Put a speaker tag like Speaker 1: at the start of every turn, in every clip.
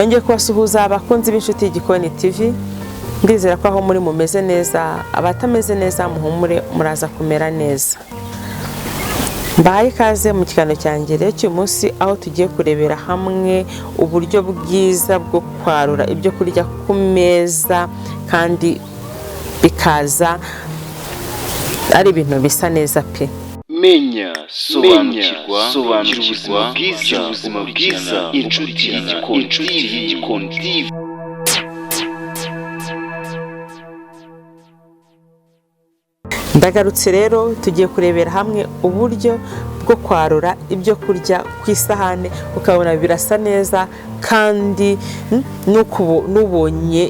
Speaker 1: Nongeye kubasuhuza abakunzi b'Inshuti y'Igikoni TV. Ndizera ko aho muri mumeze neza, abatameze neza muhumure, muraza kumera neza. Mbahaye ikaze mu kiganiro cyanjye rero cy'uyu munsi, aho tugiye kurebera hamwe uburyo bwiza bwo kwarura ibyo kurya ku meza kandi bikaza ari ibintu bisa neza pe.
Speaker 2: Menya, sobanukirwa, sobanukirwa bwiza, ubuzima bwiza, Inshuti y'Igikoni, Inshuti y'Igikoni TV.
Speaker 1: Ndagarutse rero, tugiye kurebera hamwe uburyo bwo kwarura ibyo kurya ku isahane, ukabona birasa neza kandi n'ubonye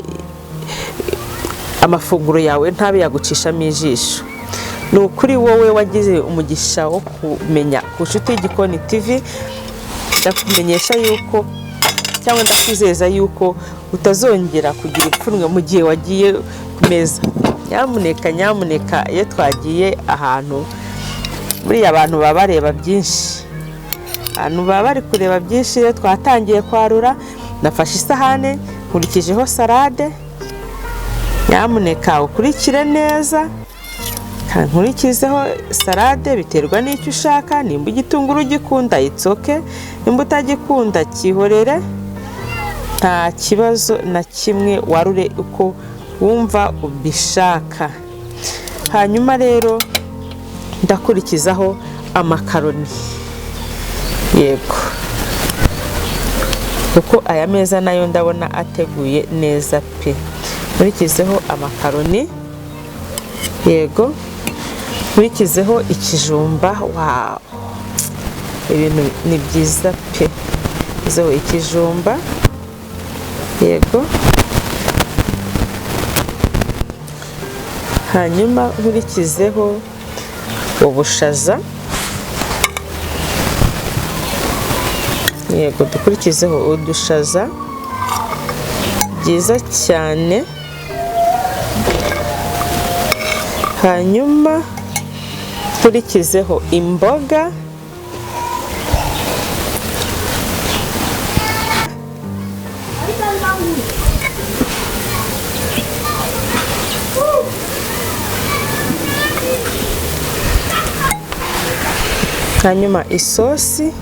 Speaker 1: amafunguro yawe ntabe yagucishamo ijisho. Ni ukuri, wowe wagize umugisha wo kumenya ku Nshuti y'Igikoni TV, ndakumenyesha yuko cyangwa ndakwizeza yuko utazongera kugira ipfunwe mu gihe wagiye ku meza. Nyamuneka, nyamuneka, iyo twagiye ahantu buriya abantu baba bareba byinshi, abantu baba bari kureba byinshi. Iyo twatangiye kwarura, nafashe isahane, nkurikijeho salade. Nyamuneka ukurikire neza. Nkurikizeho salade, biterwa n'icyo ushaka. Nimba igitunguru ugikunda, it's okay, nimba utagikunda, cyihorere, nta kibazo na kimwe, warure uko wumva ubishaka. Hanyuma rero ndakurikizaho amakaroni, yego, kuko aya meza nayo ndabona ateguye neza pe. Nkurikizeho amakaroni, yego, nkurikizeho ikijumba. Wow, ibintu ni byiza pe. Nkurikizeho ikijumba, yego, hanyuma nkurikizeho ubushaza, yego, dukurikizeho udushaza, byiza cyane. Hanyuma nkurikizeho imboga. Hanyuma isosi.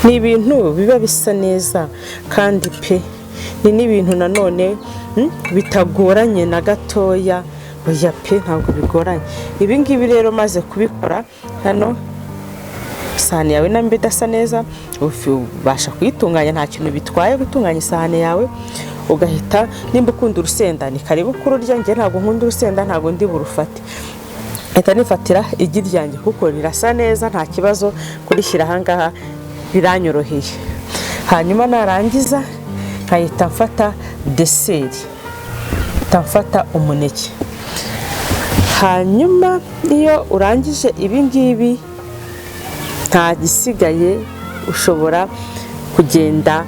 Speaker 1: Ni ibintu biba bisa neza kandi pe, ni n'ibintu nanone bitagoranye na gatoya. Oya pe, ntabwo bigoranye. Ibi ngibi rero maze kubikora hano, isahani yawe namba idasa neza ubasha kuyitunganya, nta kintu bitwaye gutunganya isahani yawe. Ugahita, nimba ukunda urusenda, ni karibu kururya. Njye ntabwo nkunda urusenda, ntabwo ndi burufate, mpita nifatira igi ryanjye kuko rirasa neza, nta kibazo kurishyira ahangaha biranyoroheye. Hanyuma narangiza nkahita mfata dessert, mpita mfata umuneke. Hanyuma iyo urangije ibi ngibi, nta gisigaye, ushobora kugenda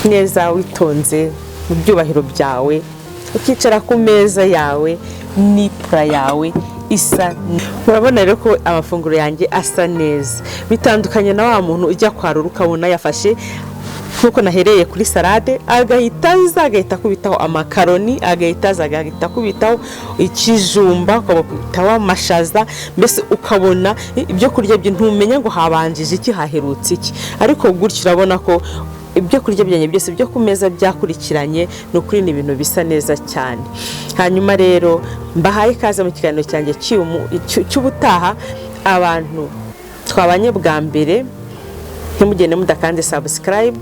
Speaker 1: neza witonze mu byubahiro byawe, ukicara ku meza yawe n'ipura yawe isa. Urabona rero ko amafunguro yanjye asa neza, bitandukanye na wa muntu ujya kwarura ukabona yafashe, nk'uko nahereye kuri salade, agahita aza agahita akubitaho amakaroni, agahita aza agahita akubitaho ikijumba, akubitaho amashaza, mbese ukabona ibyo kurya bye ntumenya ngo habanjije iki, haherutse iki. Ariko gutyo urabona ko ibyo kurya byanjye byose byo ku meza byakurikiranye. Ni ukuri, ni ibintu bisa neza cyane. Hanyuma rero mbahaye ikaze mu kiganiro cyanjye cy'ubutaha. Abantu twabanye bwa mbere, ntimugende mudakanze subscribe,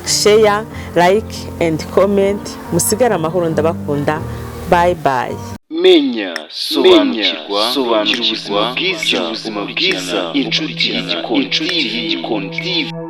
Speaker 1: share, like and comment. Musigare amahoro, ndabakunda, bye bye.
Speaker 2: Menya, sobanukirwa, sobanukirwa bwiza, ubuzima bwiza, Inshuti y'Igikoni, Inshuti y'Igikoni TV.